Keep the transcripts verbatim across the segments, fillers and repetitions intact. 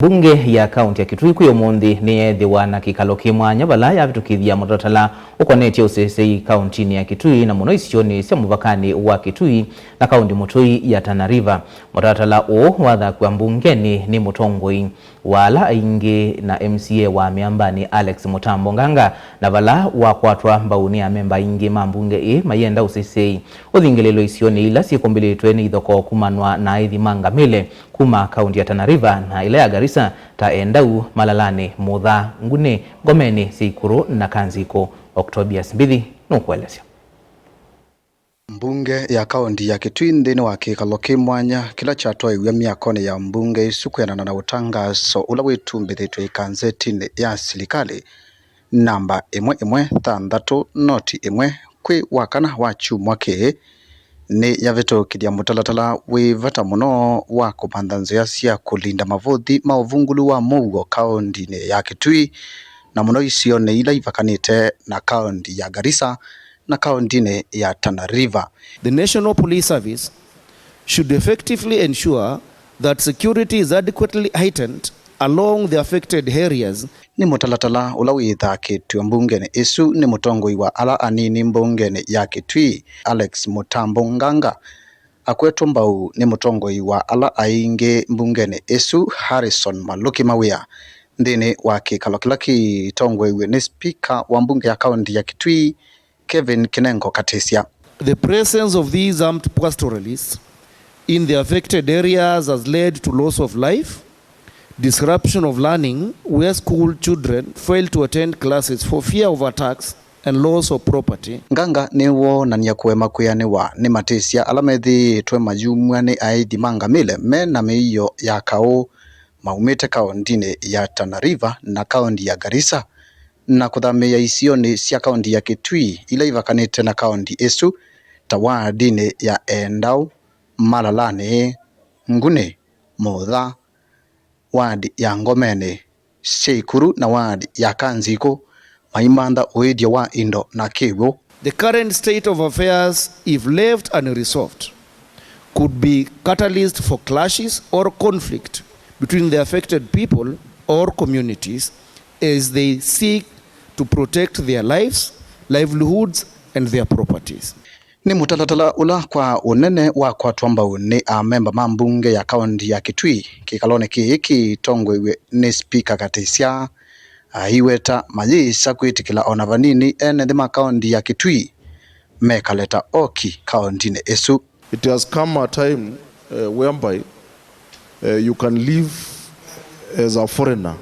Mbunge ya kaunti ya Kitui kwĩ ũmũnthĩ nĩyeethĩwa na kĩkalo kĩ mwanya vala yavĩtũkĩthya mũtalatala ũkonetye ũseseĩ kauntinĩ ya Kitui, na mũno isionĩ sya mũvakanĩ wa Kitui na kaunti mũtũi ya Tana River. Mũtalatala ũũ wathakw'a mbungenĩ nĩ mũtongoi wa ala aingĩ na M C A wa Mĩambanĩ Alex Mũtambo Nganga, na vala wakwatwa mbau nĩ amemba aingĩ ma mbunge ĩĩ mayenda ũseseĩ ũthingĩlĩlwe isionĩ ila syĩkũmbĩlĩtwe nĩ ithokoo kumanwa na aĩthi ma ngamĩle kuma kaunti ya Tana River na ĩla ya Garissa ta Endau, Malalanĩ, Mũtha, Ngunĩ, Ngomenĩ, Syaikuru na Kanzikũ. Octobius Mbithi nũkũelesya. Mbunge ya kaunti ya Kitui nthĩnĩ wa kĩkalo kĩ mwanya kĩla kyatwaĩw'e myakonĩ ya mbunge ĩsu kwĩanana na ũtangaso ũla wĩtumbĩthĩtwe ĩkanzetinĩ ya silikalĩ namba ĩmwe ĩmwe thanthatũ noti ĩmwe kwĩ wakana wa kyumwa kĩĩ, nĩ yavĩtũkĩthya mũtalatala wĩ vata mũno wa kũmantha nzĩa sya kũlinda mavũthi ma ũvungũlu wa mũuo kaũndinĩ ya Kitui, na mũno isionĩ ila ivakanĩte na kaũndi ya Garissa na kaũndinĩ ya Tana River. The National Police Service should effectively ensure that security is adequately heightened along the affected areas. Nĩ mũtalatala ũla wĩthakĩtw'e mbungenĩ ĩsu nĩ mũtongoi wa ala anini mbungenĩ ya Kitui, Alex Mũtambo Nganga, akwetwe mbau nĩ mũtongoi wa ala aingĩ mbungenĩ ĩsu, Harrison Malũki Mawĩa, nthĩnĩ wa kĩkalo kĩla kĩtongoew'e nĩ spika wa mbunge ya kaũnti ya Kitui, Kevin Kinengo Katisya. The presence of these armed pastoralists in the affected areas has led to loss of life, disruption of learning, where school children fail to attend classes for fear of attacks and loss of property. Nganga nĩwoonany'a kũema kwĩanĩwa nĩ matĩsya ala methĩĩtwe mayumw'a nĩ aĩthi ma ngamĩle me na mĩio ya kaũ maumĩte kaũndinĩ ya Tana River na kaũndi ya Garissa, na kũthamĩĩa isionĩ sya kaũndi ya Kitui ila ivakanĩte na kaũndi ĩsu, ta waadinĩ ya Endau, Malalanĩ, Ngunĩ, Mũtha, wadi ya Ngomenĩ, Syaikuru na wadi ya Kanzikũ, maimantha ũĩthyo wa indo na kĩw'ũ. The current state of affairs, if left unresolved, could be catalyst for clashes or conflict between the affected people or communities as they seek to protect their lives, livelihoods, and their properties. Nĩ mũtalatala ũla kwa ũnene wakwatwa mbau nĩ amemba ma mbunge ya kaũndi ya Kitui kĩkalonĩ kĩĩ kĩtongoew'e nĩ spika Katisya, aiweta mayĩsa kwĩtĩkĩla ona vanini ene nthĩ ma kaũndi ya Kitui mekale ta oki kaũndinĩ ĩsu. It has come a time, uh, whereby, uh, you can live as a foreigner,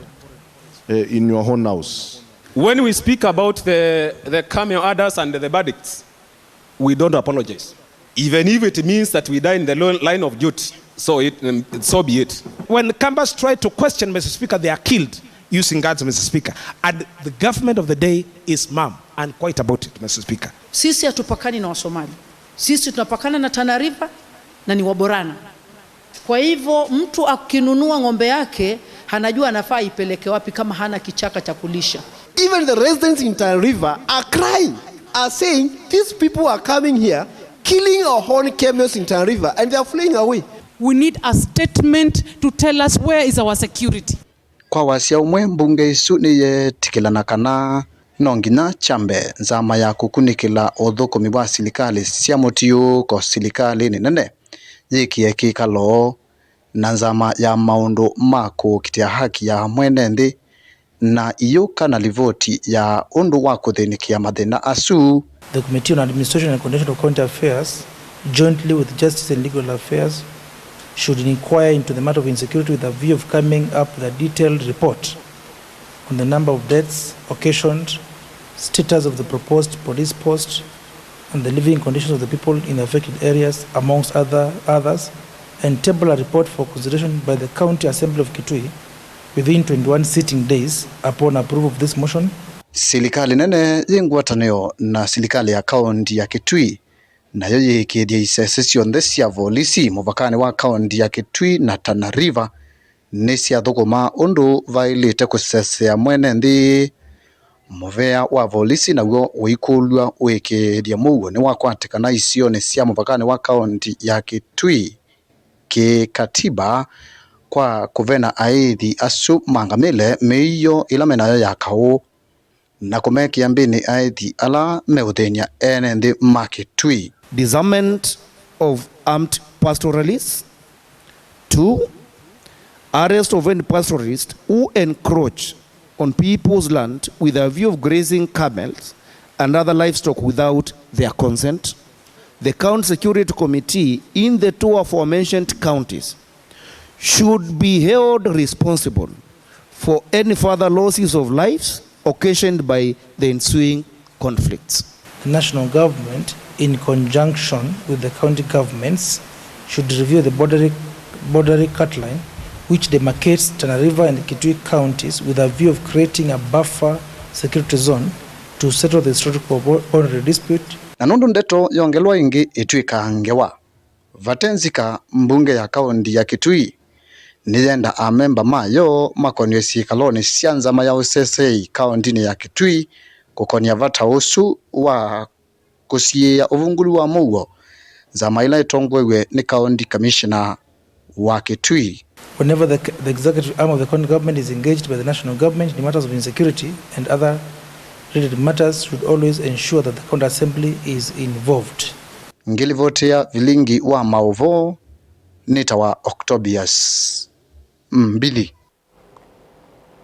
uh, in your own house. When we speak about the, the camel herders and the bandits, we don't apologize. Even if it means that we die in the lo-, line of duty, so it, um, so be it. When Kambas try to question, Mister Speaker, they are killed using guns, Mister Speaker. And the government of the day is mum and quiet about it, Mister Speaker. Sisi hatupakani na Wasomali. Sisi tunapakana na Tana River na ni Waborana. Kwa hivyo, mtu akinunua ng'ombe yake, anajua anafaa ipeleke wapi kama hana kichaka cha kulisha. Even the residents in Tana River are crying, are saying, "These people are coming here, killing our own camels in Tana River, and they are fleeing away." We need a statement to tell us where is our security. Kwa wasya ũmwe, mbunge ĩsu nĩyeetĩkĩlana kana no nginya kyambe nzama ya kũkunĩkĩla ũthũkũmi wa silikalĩ sya mũtiũũko silikalĩnĩ nene yĩkĩe kĩkalo na nzama ya maũndũ ma kũkitĩa haki ya mwene nthĩ na iyũka na livoti ya ũndũ wa kũthĩnĩkĩa mathĩna asu. The Committee on Administration and Coordination of County Affairs, jointly with Justice and Legal Affairs, should inquire into the matter of insecurity with a view of coming up with a detailed report on the number of deaths occasioned, status of the proposed police post, and the living conditions of the people in the affected areas, amongst other, others, and table a report for consideration by the County Assembly of Kitui within twenty-one sitting days. Upon approval of this motion, silikalĩ nene yĩ ngwatanĩo na silikalĩ ya kaũndi ya Kitui nayo yĩĩkĩĩthya isese syonthe sya volisi mũvakanĩ wa kaũndi ya Kitui na Tana River nĩsyathũkũma ũndũ vaĩlĩte kũsesea mwene nthĩ. Mũvea wa volisi naw'o ũikũlw'a ũĩkĩĩthya mũuo nĩwakwatĩkana isionĩ sya mũvakanĩ wa kaũndi ya Kitui kĩ-katiba kwa kũvena aĩthi asu mangamĩle mĩio ĩla menayo ya kaũ, na kũmekĩa mbĩnĩ aĩthi ala meũthĩny'a ene nthĩ ma Kitui. Disarmament of armed pastoralists. Two, arrest of any pastoralist who encroach on people's land with a view of grazing camels and other livestock without their consent. The County Security Committee in the two aforementioned counties should be held responsible for any further losses of lives occasioned by the ensuing conflicts. The national government, in conjunction with the county governments, should review the boundary, boundary cut line which demarcates Tana River and Kitui counties with a view of creating a buffer security zone to settle the historical bo-, boundary dispute. Na nũndũ ndeto yongelwa ĩngĩ ĩtw'ĩkaa ngewa, vate nzika, mbunge ya kaũnti ya Kitui nĩyenda amemba mayo makonw'e syĩkalonĩ sya nzama ya ũsesei kaũntinĩ ya Kitui kũkonia vata ũsu wa kũsiĩĩa ũvungũlu wa mũuo, nzama ĩla ĩtongoew'e nĩ County Commissioner wa Kitui. Whenever the, the executive arm of the county government is engaged by the national government in matters of insecurity and other related matters, should always ensure that the county assembly is involved. Ngĩlivotĩa vilingi wa maũvoo, nĩtawa Octobius Mbili.